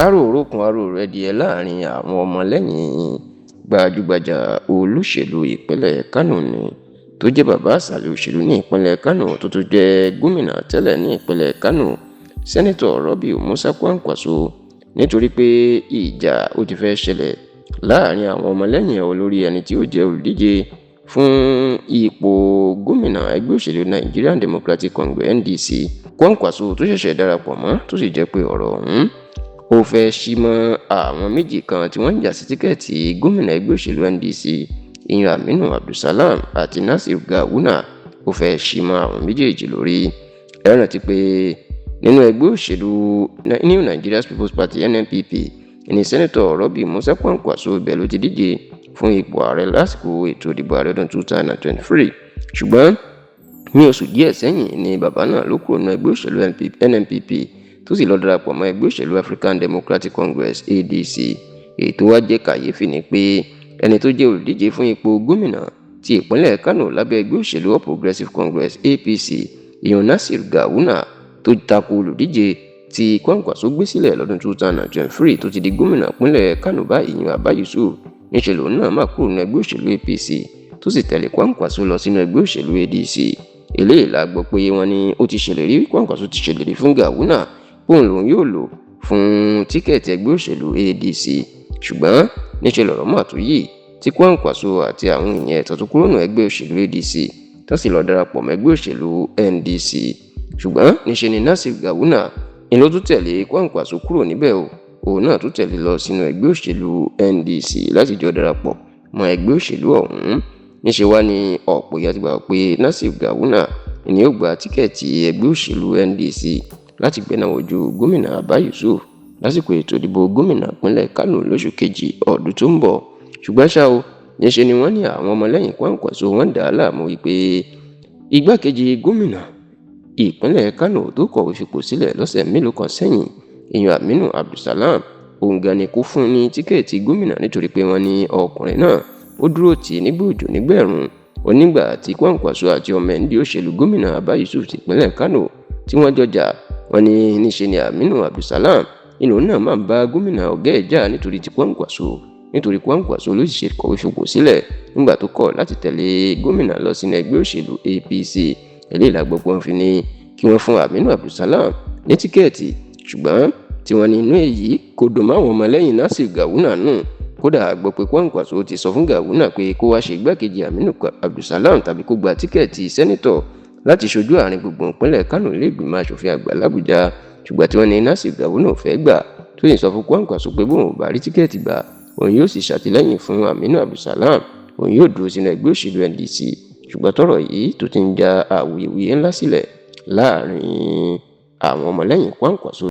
Aró-òrokùn aró-òrẹ́dìẹ láàrin àwọn ọmọlẹ́yìn gbajúgbajà olóṣèlú ìpínlẹ̀ Kánò ní tó jẹ́ bàbá ìsàlẹ̀ òṣèlú ní ìpínlẹ̀ Kánò, tó tún jẹ́ gómìnà tẹ́lẹ̀ ní ìpínlẹ̀ Kánò, Sẹ́nitọ̀ Rabiu Musa Kwankwaso, nítorí pé ìjà ó ti fẹ́ ṣẹlẹ̀ láàrin àwọn ọmọlẹ́yìn olórí ẹni tí ó jẹ́ olùdíje fún ipò gómìnà ẹgbẹ́ òṣèlú Nigerian Democratic Congress, NDC, Kwankwaso tó ṣẹ̀ṣẹ̀ darapọ̀ mọ́, tó sì jẹ́ pé ọ̀rọ̀ ọ̀hún ó fẹ́ ṣí mọ́ àwọn méjì kan tí wọ́n ń jà sí tíkẹ́ẹ̀tì gómìnà ẹgbẹ́ òṣèlú NDC, ìyẹn Aminu Abdulsalam àti Nasir Gawuna. Ó fẹ́ ṣí mọ́ àwọn méjèèjì lórí. Ẹ rántí pé nínú ẹgbẹ́ òṣèlú New Nigeria People's Party, NNPP, ní Sẹ́nitọ̀ Rabiu Musa Kwankwaso ibẹ̀ ló ti díje fún ipò ààrẹ lásìkò ètò ìdìbò ààrẹ ọdún 2023. Ṣùgbọ́n ní oṣù díẹ̀ sẹ́yìn ni bàbá náà ló kúrò nínú ẹgbẹ́ òṣèlú NNPP, tó sì lọ darapọ̀ mọ́ ẹgbẹ́ òṣèlú African Democratic Congress, ADC. Èyí tó wá jẹ́ kàyéfì ni pé ẹni tó jẹ́ olùdíje fún ipò gómìnà ti ìpínlẹ̀ Kánò lábẹ́ ẹgbẹ́ òṣèlú All Progressives Congress, APC, ìyọ̀n Nasir Gawuna, tó tako olùdíje tí Kwankwaso gbé sílẹ̀ lọ́dún 2023 tó ti di gómìnà ìpínlẹ̀ Kánò báyìí, ìyọ̀n Abba Yusuf, níṣẹ́ lòun náà máa kúrò nínú ẹgbẹ́ òṣèlú APC, tó sì tẹ̀lé Kwankwaso lọ sínú ẹgbẹ́ òṣèlú ADC. Eléyìí la gbọ́ pé wọ́n ní ó ti ṣèlérí, Kwankwaso ti ṣèlérí fún Gawuna póun lòun yóò lò fún tíkẹ́ẹ̀tì ẹgbẹ́ òṣèlú ADC. Ṣùgbọ́n níṣẹ́ lọ̀rọ̀ mà tó yìí tí Kwankwaso àti àwọn èèyàn ẹ̀tọ́ tó kúrò nínú ẹgbẹ́ òṣèlú ADC, tó sì lọ darapọ̀ mọ́ ẹgbẹ́ òṣèlú NDC. Ṣùgbọ́n níṣẹ́ ni Nasir Gawuna ni ló tún tẹ̀lé Kwankwaso kúrò níbẹ̀ o. Òun náà tún tẹ̀lé lọ sínú ẹgbẹ́ òṣèlú NDC láti jọ darapọ̀ mọ́ ẹgbẹ́ òṣèlú ọ̀hún. Níṣẹ́ wá ní ọ̀pọ̀ ìyá ti gbà pé Nasir Gawuna ni ó gba tíkẹ́ẹ̀tì ẹgbẹ́ òṣèlú NDC láti gbéná wojú gómìnà Abba Yusuf lásìkò ètò ìdìbò gómìnà ìpínlẹ̀ Kánò lóṣù kejì ọdún tó ń bọ̀. Ṣùgbọ́n ṣá o, níṣẹ́ ni wọ́n ní àwọn ọmọlẹ́yìn Kwankwaso wọ́n dà á láàmú wípé igbákejì gómìnà ìpínlẹ̀ Kánò tó kọ̀wé fipò sílẹ̀ lọ́sẹ̀ mélòó kan sẹ́yìn, ìyẹn Aminu Abdulsalam, òun gan ni kó fún ní tíkẹ́ẹ̀tì gómìnà, nítorí pé wọ́n ní ọkùnrin náà ó dúró tì í nígbà òjò nígbẹ̀rún onígbà tí Kwankwaso àti ọmọ ẹ̀ndí òṣèlú gómìnà Abba Yusuf tìpínlẹ̀ Kánò tí wọ́n jọjà. Wọ́n ní níṣe ni Aminu Abdulsalam inú náà máa ń bá gómìnà ọ̀gá ẹ̀ jà nítorí ti Kwankwaso, nítorí Kwankwaso ló sì ṣe kọ̀wé fipò sílẹ̀ nígbà tó kọ̀ láti tẹ̀lé gómìnà lọ sínú ẹgbẹ́ òṣèlú APC. Eléyìí la gbọ́ pé wọ́n fi ní kí wọ́n fún Aminu Abdulsalam ní tíkẹ́ẹ̀tì, ṣùgbọ́n tí wọ́n ní inú èyí kò dùn máwọn ọmọlẹ́yìn Nasir Gawuna nù. Kódà gbọ́ pé Kwankwaso ti sọ fún Gawuna pé kó wá ṣe igbákejì Aminu Abdulsalam tàbí kó gba tíkẹ́ẹ̀tì sẹ́nitọ̀ láti ṣojú àárín gbùngbùn ìpínlẹ̀ Kánò ilé ìgbìmọ̀ asòfin àgbà l'Àbújá. Ṣùgbọ́n tí wọ́n ní Nasir Gawuna ò fẹ́ gbà, tó sì sọ fún Kwankwaso pé bóun ò bá rí tíkẹ́ẹ̀tì gbà, òun yóò sì ṣàtìlẹ́yìn fún Aminu Abdulsalam, òun yóò dúró sínú ẹgbẹ́ òṣèlú NDC. Ṣùgbọ́n tọ́rọ̀ yìí tó ti ń ja awuyewuye ńlá sílẹ̀ láàrin àwọn ọmọlẹ́yìn Kwankwaso.